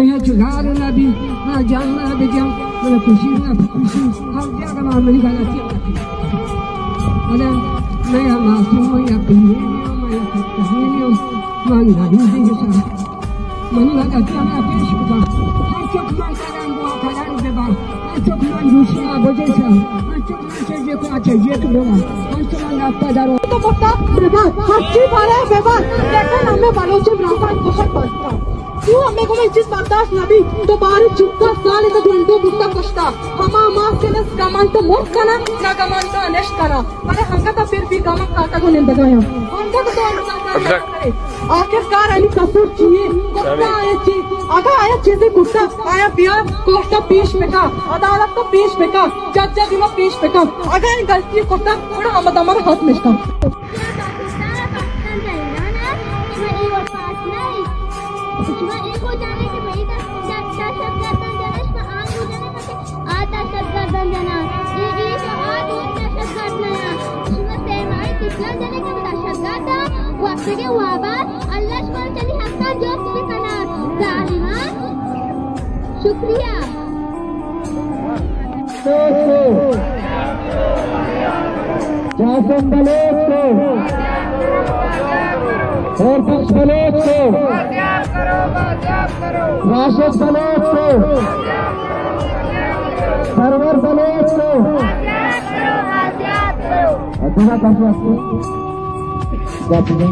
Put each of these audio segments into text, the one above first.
یا چگار نبی، ہاں جان نہ بجان، من خوشی نہ خوشی، ہر جگہ ما منی غلطی نبی۔ اگر میں یا معصوم یا پیری ہوں، میں یا کتنی ہوں، من نہیں دیگه سر۔ منی غلطی ہمیں پیش بکن۔ ہر چک من کرن با کرن ببا، ہر چک من دوشی آ بجے سر، ہر چک من چجے کو چجے کو بولا، ہر چک من لاپا دارو۔ تو بتا ببا، ہر چی بارے ببا، لیکن ہمیں بلوچی براسان کشک بستا۔ تو ہمیں کو میں چیز برداشت نبی، تو بارے چکا سال تو گھنٹو بوتا کشتا۔ ہما ما سے نس گمان تو مر کنا، نہ گمان تو انشت کنا۔ بلے ہنگا تا پھر بھی گمان کاتا کو نندگایا۔ ہنگا تو انسان نہ کرے۔ آخر کار علی قصور چیئے؟ کتا آیا چی؟ اگا آیا چیزے کتا، آیا بیا کوشتا پیش بکا، عدالت تو پیش بکا، جج دیما پیش بکا۔ اگا این غلطی کتا، گڑا ہمدا مر ہاتھ مشکا۔ شما اے کو جانے کہ بھئی دا دہشت گردان جانے، شما آن کو جانے کہ آ دہشت گردان جانا۔ اے، اے تو آ دو دہشت گرد نیا۔ شما سیمائی تکلا جانے کہ دہشت گرد وقت کے وابا اللہ شما چلی حقا جو کنا ظالمان۔ شکریہ۔ جاسم بلوچ کو، اور بخش بلوچ کو، راشد بلوچ کو، سرور بلوچ کو۔ اور دوسرا کیسے آپ کو؟ کیا چیزیں؟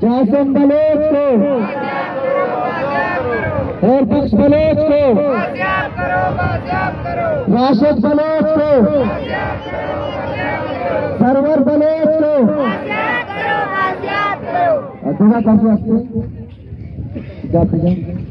جاسم بلوچ کو اور بخش بلوچ کو، راشد بلوچ کو، سرور بلوچ کو۔ اور دوسرا کیسے ہستے؟ جاتے جائیں۔